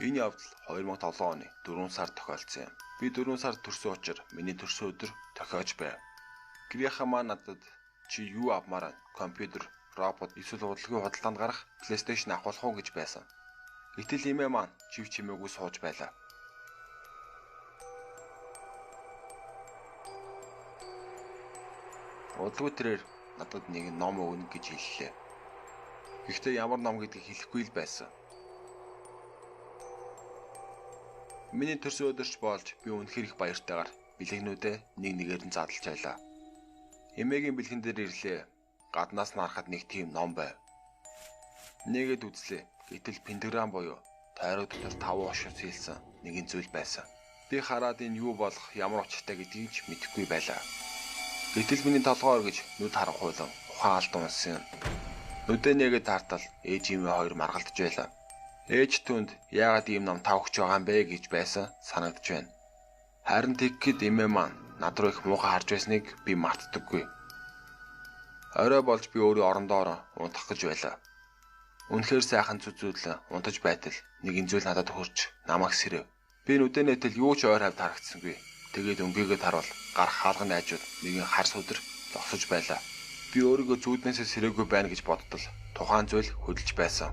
Энэ явдал 2007 оны 4 сард тохиолдсон юм. Би 4 сард төрсөн учраас миний төрсөн өдөр тохиож байв. Гэрийнхээ маань надад чи юу авмаар байна? Компьютер, робот эсвэл удалгүй худалдаанд гарах PlayStation авах болох уу гэж байсан. Гэтэл эмээ маань чив чимээгүй сууж байлаа. Удалгүй тэрээр надад нэгэн ном өгнө гэж хэллээ. Гэхдээ ямар ном гэдгийг хэлэхгүй л байсан. Миний төрсөн өдөрч болж би үнэхээр их баяртайгаар бэлэгнүүдээ нэг нэгээр нь задлж байлаа. Эмээгийн бэлгэн дээр ирлээ. Гаднаас нь харахад нэг тийм ном байв. Нэгэд үзлээ. Гэтэл пентаграм буюу тойрог дотор 5 хошуу сэлсэн нэгэн зүйл байсан. Би хараад энэ юу болох ямар учиртай гэдгийг ч мэдэхгүй байлаа. Гэтэл миний толгой оргиж нүд харанхуйлан ухаан алдан унсан юм. Нүдээ нэгэд тартал ээж эмээ хоёр маргалдаж байлаа. Ээж түнд яагаад ийм ном тавхж байгаа юм бэ гэж байсан санагдаж байна. Харин тэгэхэд эмээ маань над руу их муухай харж байсныг би мартдаггүй. Орой болж би өөрөө орондоо орон унтах гэж байлаа. Үнэхээр сайхан зүзүүлэн унтаж байтал нэгэн зүйл надад хурж намайг сэрэв. Би нүдээ нээтэл юу ч ойр хавьд харагдсангүй. Тэгээд өнгийгөө таруул гарах хаалганы хажууд нэгэн хар сүдэр зогсож байлаа. Би өөрийгөө зүүднээсээ сэрээгүй байна гэж бодтол тухайн зүйл хөдөлж байсан.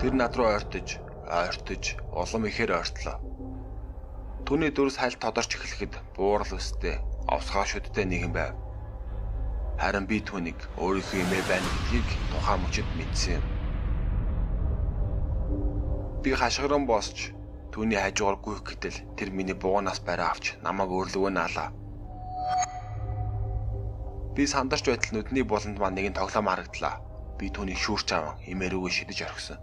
Тэр над руу ойртож, ойртож, улам ихээр ойртлоо. Түүний дүрс хальт тодорч эхлэхэд буурал өстэй, овсгоо шүдтэй нэгэн байв. Харин би түүнийг өөрийнхөө эмээ байна гэдгийг тухайн мөчид мэдсэн юм. Би хашгиран босч түүний хажуугаар гүйх гэтэл тэр миний бугуунаас бариа авч намайг өөрлөгөө наалаа. Би сандарч байтал нүдний буланд маань нэгэн тоглоом харагдлаа. Би түүнийг шүүрч аван эмээ рүүгээ шидэж орхисон.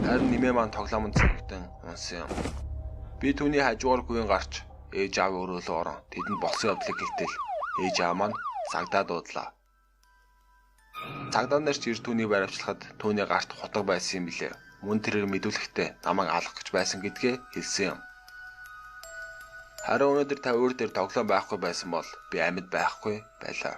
Харин эмээ маань тоглоомонд цогтөн унсан юм. Би түүний хажуугаар гүйн гарч ээж аав өрөөлөө орон тэдэнд болсон явдлыг хэлтэл ээж аав маань цагдаа дуудлаа. Цагдаа нар ч ир түүнийг баривчлахад түүний гарт хутга байсан юм билээ. Мөн тэрээр мэдүүлэхдээ намайг алах гэж байсан гэдгээ хэлсэн юм. Харин өнөөдөр та өөр дээр тоглоом байхгүй байсан бол би амьд байхгүй байлаа.